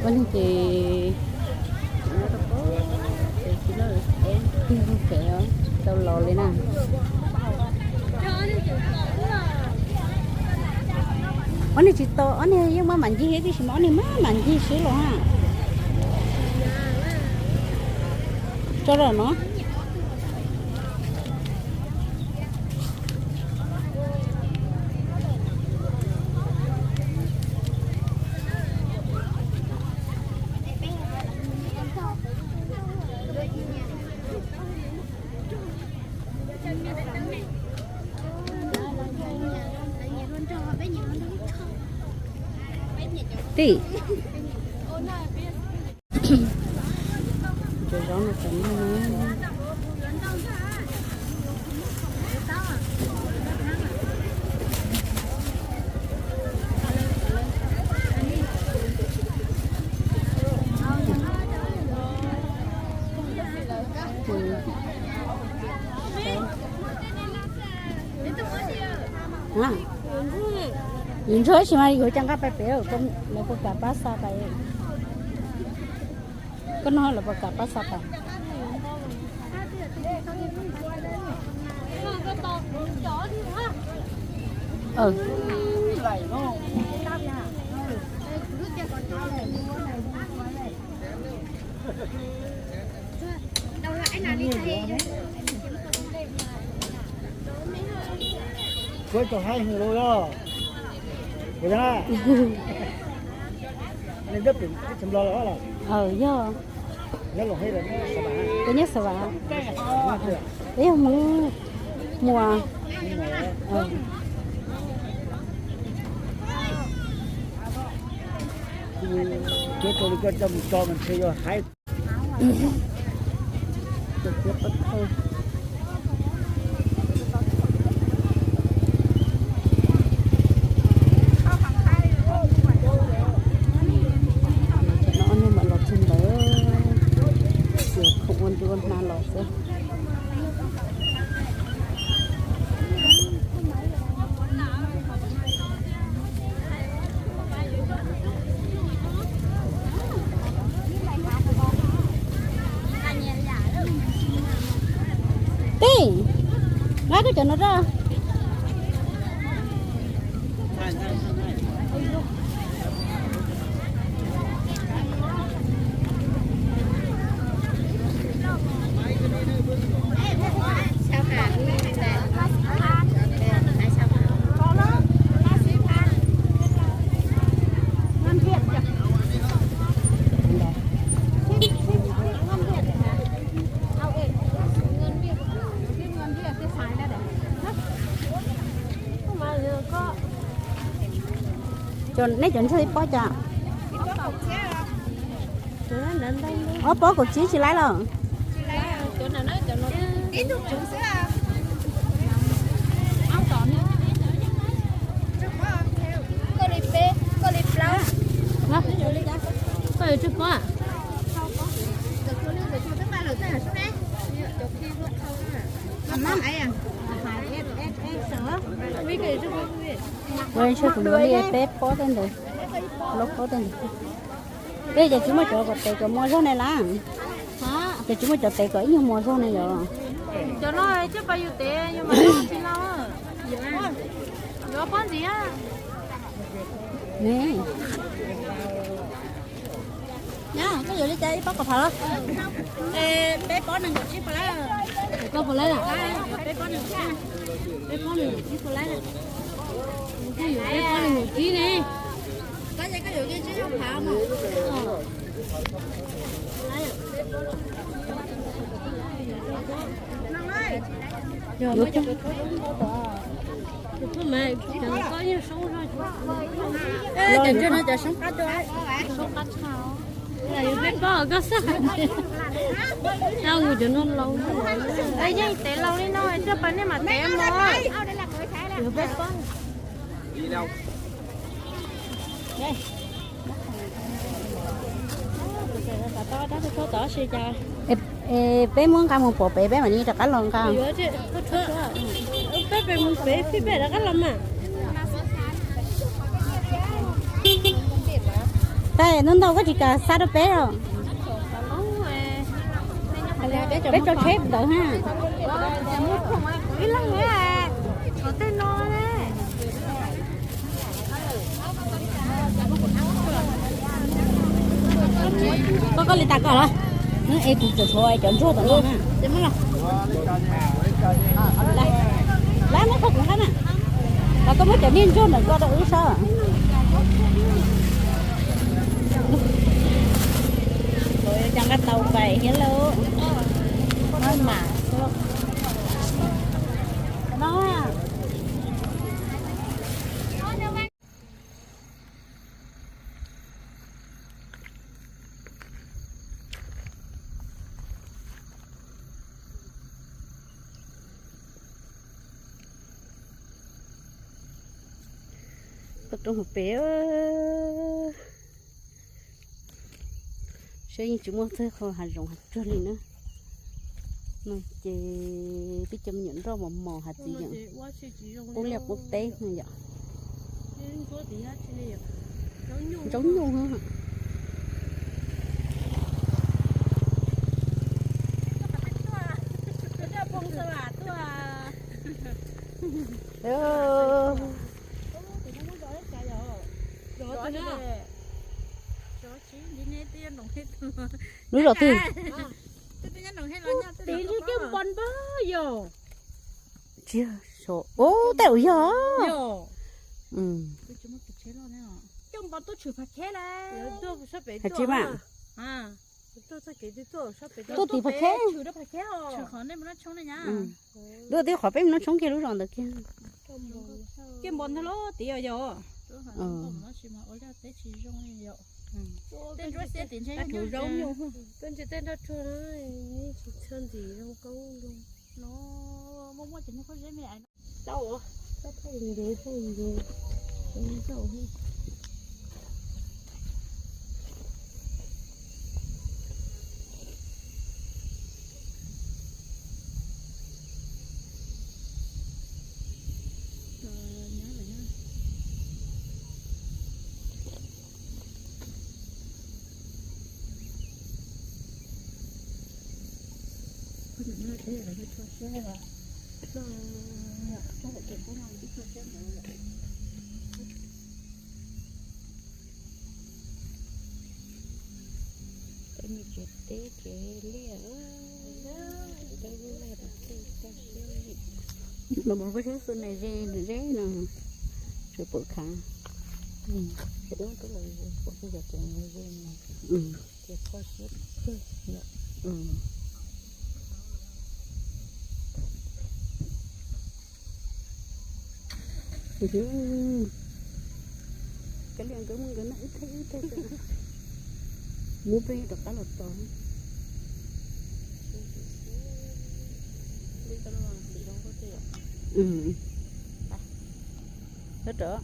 Ua neeg ces, ces tau los li na. Ob niag tsis tau, ob niag yeej maj mam ncig tib si mas ob niag maj mam ncig swb los ha. Tso rau no. Tim. Cov zaub no cov no. Yus ntsuag ib si mas yuav coj nqa pais pem, lawv puas kam pab xa pais? Koj nug lawv puas kam pab xa pais. Kuv tau haib hwv los, kuv yog, yog, kuv nyob Xav Vam. Yog Hmoob Muas. Kuv tau li koj coj mus tso mas ntshe yog haib. Cov no ob niag mam los txog ntawd, yuav khoom ua ntu ua hma los xwb. Tij, nqa koj cov no rau. Neb cov ntsuag ib pob cas? Ob pob kaum tsib tsis laib los? Koj yuav tsawg pob? Ua ntshai kuv yuav li peb pob tej ntawd, plaub pob tej ntawd. Peb ces tsis muaj cov kom tes kom mos zog ne las. Ces tsis muaj cov tes kom ib nyuag mos zog ne yom. Cov no coj pas yus tes yus mam tsis lau. Yuav pob ntxiv. Ne. Koj yuav li cas ib pob kaum phav los? Peb pob nees nkaum tsib puas laib? Peb pob nees nkaum tsib, peb pob nees nkaum tsib puas laib? Koj yuav peb pob nees nkaum tsib ne. Koj yuav tsib phav mas. Cov ntsuag no cov soob qab, soob qab tshaj. Yuav peb pob koj xav. Tau mus cov no laus. Yeej tev laus li no, coj pas nej mam tev mog. Yuav peb pob. Peb muab nqa mus pov pem peb mam li rov qab los nqa. Peb pem mus pem peb rov qab los mas. Tej ntau ntau koj tsis kam xa rau peb os. Peb tso tsheb ntawd ha. Koj koj li tas koj los. Nws es kuv tseem tshuav cov ntsuag tom no na. Lawv muab koj kuv qab na. Los koj muab cov niag ntsuag ntawm koj rau wb saib. Cov nqa tau pais thiab lauj. No. Koj roob hauv pes, saib yeej tsis muaj txog qhov hav zoov hav tsuag li na. No ces peb cov me nyuam nroj mos mos hais tias qub liaj qub teb no yom. Ntsaub nyuj. Lub zos twg? Ub, tej ua yog. Hais tsis mas. Tuaj tim Phaj Kheb. Luaj twb qhov peb mus noj tshoob kiag lub zos ntawd kiag. Kiag npos ntag los tim yog. Tej nruab xiab tim ntshe yog zaub nyuj. Koj ntsia tej nroj tsuag no, tsis txhawj ntxim zoo koob zoo. Tsev teb tsev liaj, teb lub laj teb toj siab. Los mus peb saib xu na ze ze no, tseem pom khav. Ces peb twb los pom xu yog tseem ze no, ces toj siab kawg yom. Cov liaj nkawd muaj nkawd noj ib thaj ib thaj, muab peb rov qab los tos. Rov.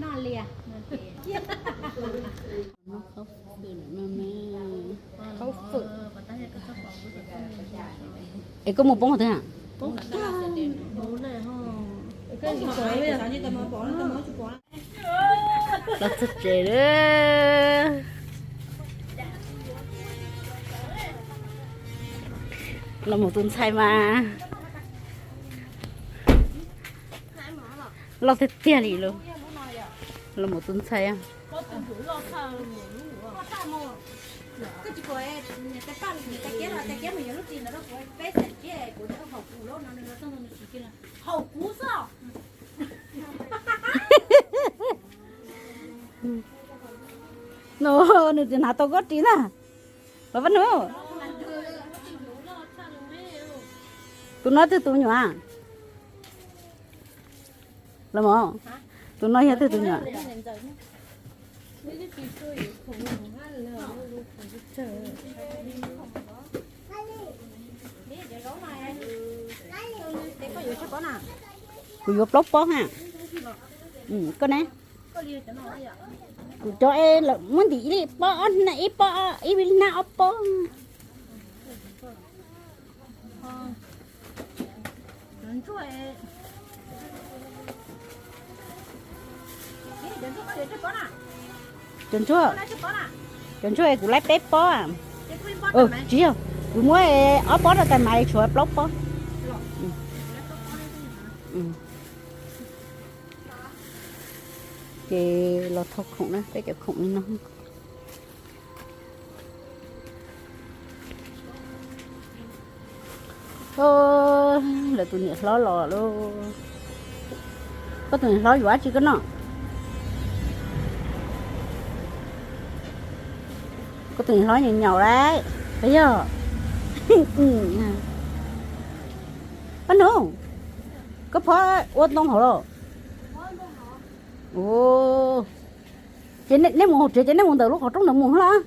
Noj liaj. Khaub fwm no me. Khaub fwm. Es koj mus poob qhov twg a? Los txog tsev lawm. Los mus tus ntxhais mas loj tiag tiag li lawm. Los mus tus ntxhais. No, nws tsis hnav tau koj ris na. Los pab nus. Tus no twg tus nyuam? Los mog, tus no yog twg tus nyuam? Tus no yog twg tus nyuam? Kuv yuav plaub pob ha. Koj ne? Kuv cov es lawv muab ntim ib pob, ib pob, ib hnab ob pob. Cov ntsuag, cov ntsuag kuv laib peb pob. Tsis yog, kuv muab ob pob rau tais mas tshuav plaub pob. Ces los thau khoom na, peb cov khoom li no. Lawv tus niam hlob los lauj. Koj tus niam hlob yuav dab tsi koj noj? Koj tus niam hlob nyaum nyaum lawm, puas yog? Paj Nug, koj phob ua ntoo hauv los? Ces nej mus hauv tsev ces nej mus ntawm lub qhov rooj ntawd mus los?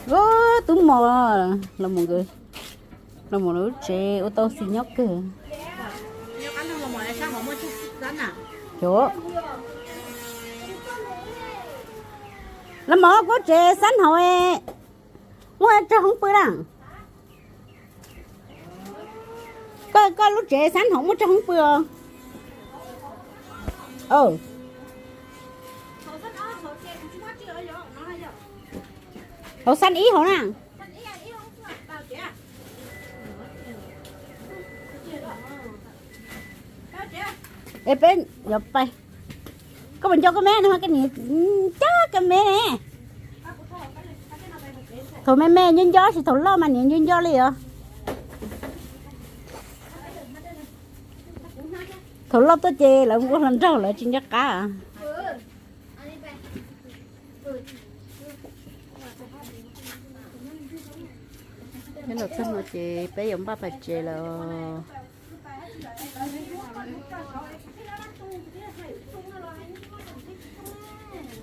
Saib, tub mos los mus nkawd, los mus lub tsev ua tau xis nyob kawg. Cov, los mus kuv tsev xab hauv, muaj tsawg hoob pw na? Koj lub tsev xab hauv muaj tsawg hoob pw os? Hauv xab ib hauv na. Es peb yuav pais, koj puas nco koj me no, koj niam nco koj me ne. Thaum me me nco nco, tsis thaum loj mas niam nco nco li os. Thaum loj tuaj ces lawv ua hluas nraug lawv tsis nco qab. Nyob los txog no ces peb yuav npaj pais tsev lawm.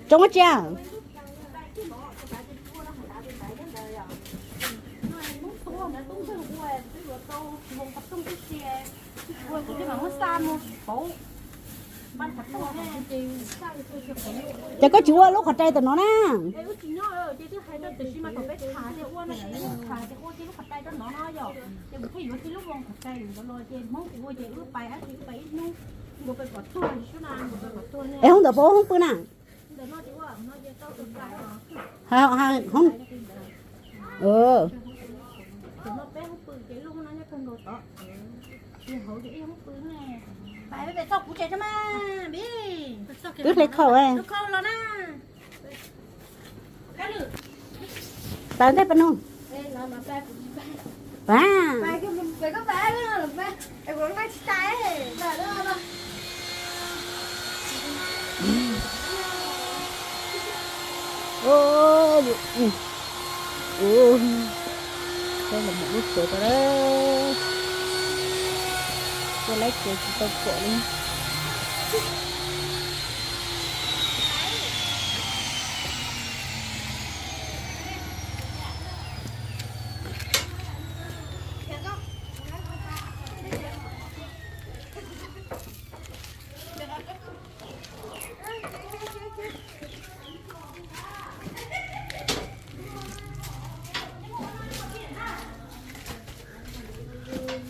Tsoom ua tsi? Ces koj tsis ua lub qhov rai tom no na? Es hoob ntawd puas ua hoob pw na? Twb hle khau. Pab ntej pab nug. Pab. Peb los mus lub tsev tau lawm. Tuaj laib tsev tsis tau pom li.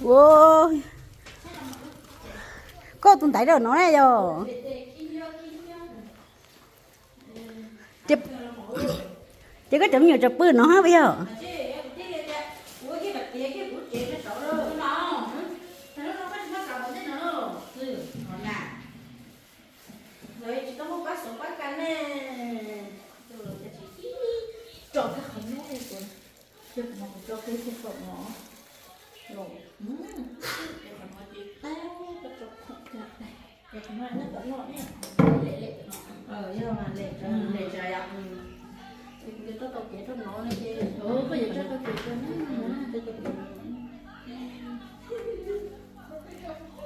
Ua, koj tus ntaiv rau no na yog? Ces koj cov me nyuam tseem pw no hab puas yog?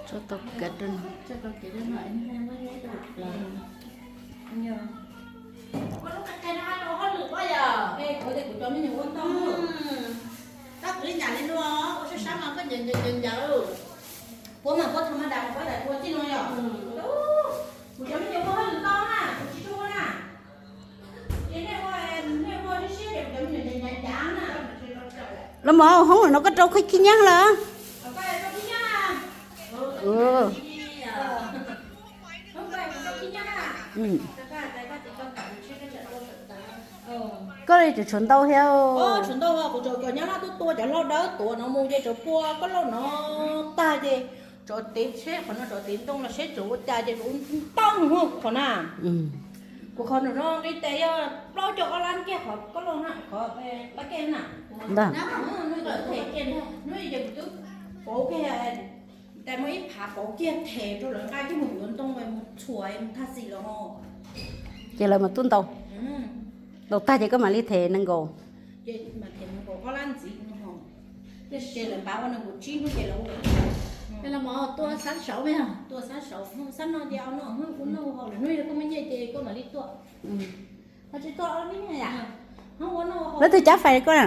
Tso tau kev rau no. Koj lub qe qe no rau hauj lwm koj yog? Kuv tias kuv cov me nyuam ua ntau. Koj kuv li nyam li no, ua sab sab mas koj ncaws ncaws ncaws. Puab mas puab thaum ma das puab tas tua txij no yog. Kuv cov me nyuam ua hauj lwm ntau na, kuv tsis tshua ua na. Ces nej ua, nej ua siab siab ces kuv cov me nyuam ncaws ncaws ncaws na. Los mas hoob no koj rau khib nyab lawm. Koj li tseem tshuav ntau thiab. Tshuav ntau, kuv tsam kom nyab laj tuaj tua cov hlau dawb tuav no mus ces tsam pua koj lauj no tag ces tsam tev tsheb qhov no tsam tev ntoo los seb tsam ua cas ces kuv ntau qhov na. Kuv qhov no nqi tes yog plaub caug ob lab kiag qhov koj lauj na, qhov pab kej na. Hnub ces kuv twb pauv kiag, tes muaj ib phav pauv kiag them rau lawv nqa kiag mus yuav ntoo mus txhuam mus thaj xim los. Ces lawv mas tuaj ntau. Ntau tag ces koj mam li them nees nkaum. Ces mam them nees nkaum ob lab ntxiv no. Ces lawv npaj ua nees nkaum tsib hnub ces lawv ua. Tua xab saud, tua xab saud, xab no ces ua no, ua no haus lawm hnub yog koj muaj nyiaj ces koj mam li tua. Ho tsis tua ob lub yam. Lawv twg cab fais koj na?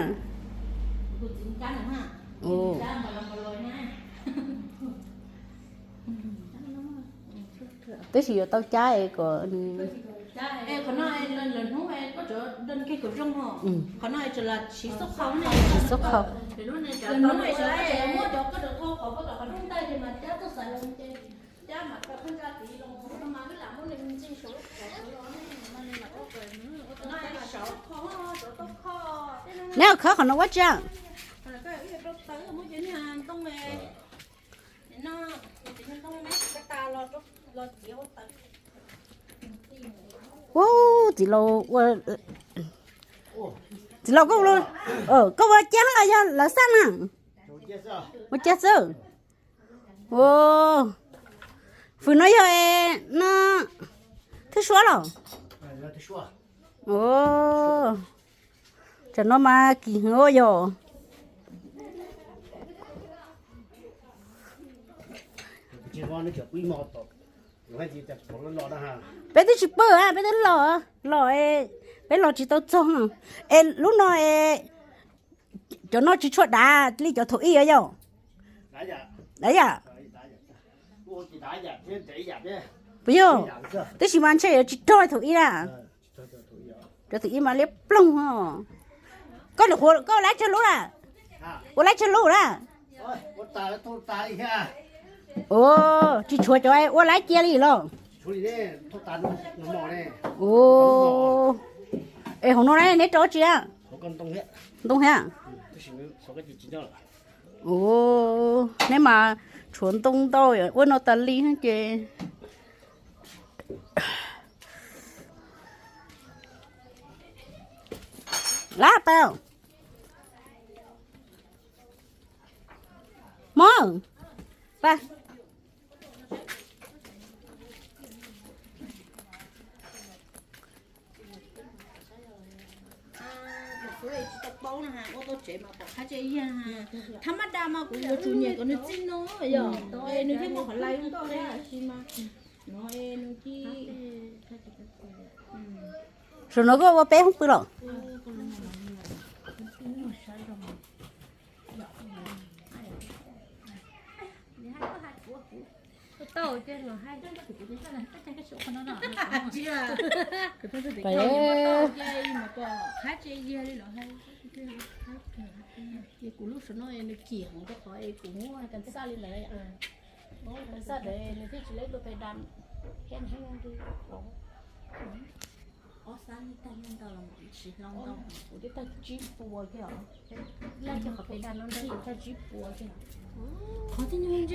Tab sis yuav tau cab es kom nws. Qhov no lawv hnub koj tseem kiag kom zoo ho. Qhov no tseem los siv xub qhau ne. Siv xub qhau. Lawv hnub no muab cov koj tseem thau qhov koj kom qhov rooj ntaj ces mas cab tuaj xaiv los ces cab mam rau koj ntsa tid los no mas wb lam muab nws ntxig saum lub qhov los ne. Neb ua khawb qhov no ua tsi? Ua, txiv laus ua, txiv laus koj, koj ua ciaj los yog lawv xaj na? Ua ciaj xwb. Ua, fwm no yog no thwj suab los? Ua, tsam no mas kim heev ua yog. Peb twb tsis pw, peb twb los, los, peb los tsis tau txog. Es lub no es cov no tsis tshua dav li cov thaum ub yom? Dav yam. Puas yog? Tab sis mas ntshe yuav tsis rog thaum ub na. Cov thaum ub mas liab ploog. Koj, koj ua laib tsawg lub na? Ua laib tsawg lub na? Ua, tsis tshuav cov ua laib cia li los? Es hauv no neb rau tsi? Ntoo thiab. Neb mas tshuav ntoo ntau ua no tas li ces. Lab tau. Mov, pa. Tsis tau paub no ha, ua tau tsev mas pom qab tse yag ha. Thab mab da mas kuv yuav tsum nyiam kom nws txij no yog, nws thiaj muaj qhov lais nkauj thiab sis mas no nws ci. Zaum no koj ua peb hoob pw los? Kuv lub saum no nws kim heev rau qhov es kuv muab kas xaj li ntawd, kas xaj ntawd nws thiaj tsis leb tus pes das thiab nws thiaj li ob xab li tag nyiaj ntau los tsis hloov ntau, kuv twb tag tsib puas kiag os. Laj kiag qhov pes das no nrog kuv tag tsib puas kiag.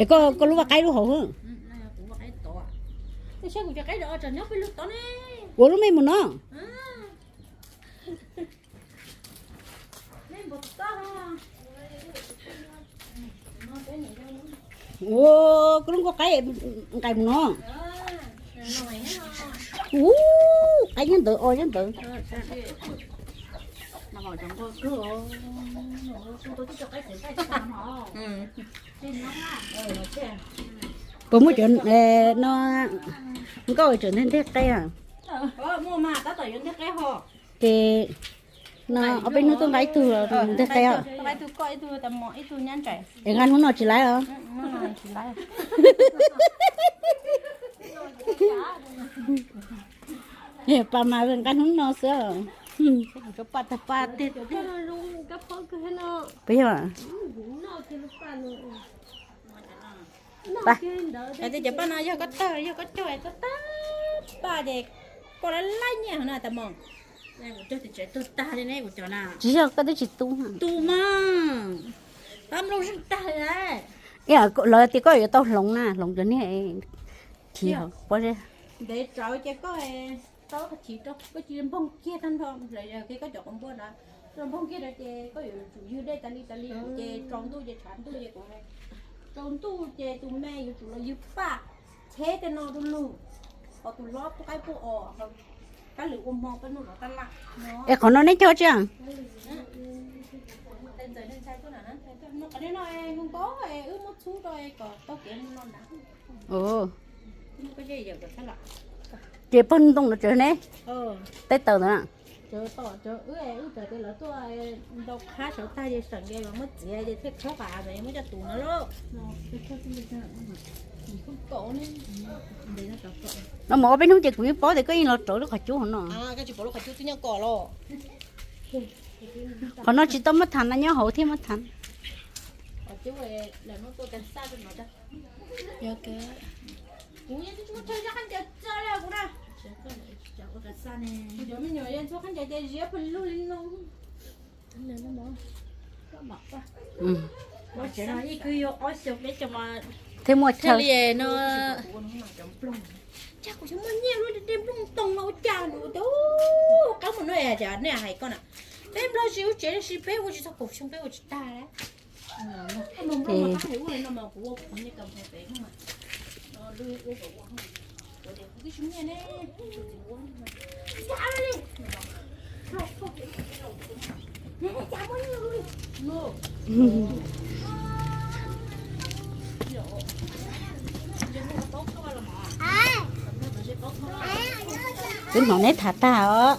Es koj, koj lub vaj qaib lub hauv hwb. Kuv vaj qaib tod. Kuv saib kuv cov qaib dov tsam nyob peb lub tod ne. Ua lub me mus no. Ua, koj lub nkauj qaib nqaim mus no. Ua, qaib nyob ntawd, o nyob ntawd. Puas muaj cov no nkauj tseem nteg nteg qaib a? Muaj mas tab tom yuav nteg qe ho. Ces no ob peb hnub tuaj nqa ib tug nteg qe os. Nqa ib tug koj ib tug tas mos ib tug nyab ntsais. Es nqa hnub no tsis laiv os. Pas mas nqa hnub no xwb. Pas tag pas tiag. Puas yog? Hais tias cov paj no yog koj tawg yog koj cog tawg tag paj ces koj lab lab nyiaj no tas mos. Kuv cog tias tsev tuag tag li ne kuv cov na. Tsis yog koj twb tsis tu. Tu mas pab nplooj zeeg tag li lauj. Lawv tias koj yuav tau hloov na, hloov cov niag thiv pob zeb. Ntev tsawv ces koj rau qhov chiv rau koj cia li npoog kiag tag nrho lawm yog koj cov quav npua na. Rau npoog kiag rau ces koj yuav tsum ywg dej tas li tas li ces tsaus ntuj ces tshav ntuj ces kuv tsaus ntuj ces tus me yuav tsum los ywg paj cheb tej no rau lug, ho tus hlob pub qaib pub os, kab lwm ua hmo peb nuj zov tab laj. Es qhov no neb cog tsi? Ntxawm ntshai tuaj na, ntshai tuaj no qhov no nkoos nkoos wb muab txhub rau kom tau kev no na. Ces pog ntoo no tsev ne, teb taws ntawd na. Wb txawm tias lawv tuaj ntau qhab sawv tag ces seem nce los muab txiav ces thiaj khawb qas ntawd muab coj tus no lauj. No mus ob peb hnub ces kuv yeej paub tias koj yeej los rauv lub qhov cub hauv no. Qhov no tsis tau muab tham na, nyob hauv thiaj muab tham. Thiaj muaj chaw li no. Cas kuv xyov muaj nyiaj lub dej nplooj toog no ua cas nws tias qab mus no cas nej hais koj na. Peb nplog tsis ua tsev si peb ua tsis txog kaum xyoo peb ua tsis tag. Twb hnov neb tham tag os.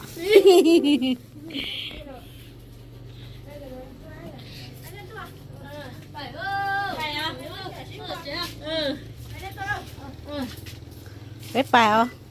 Peb pais os.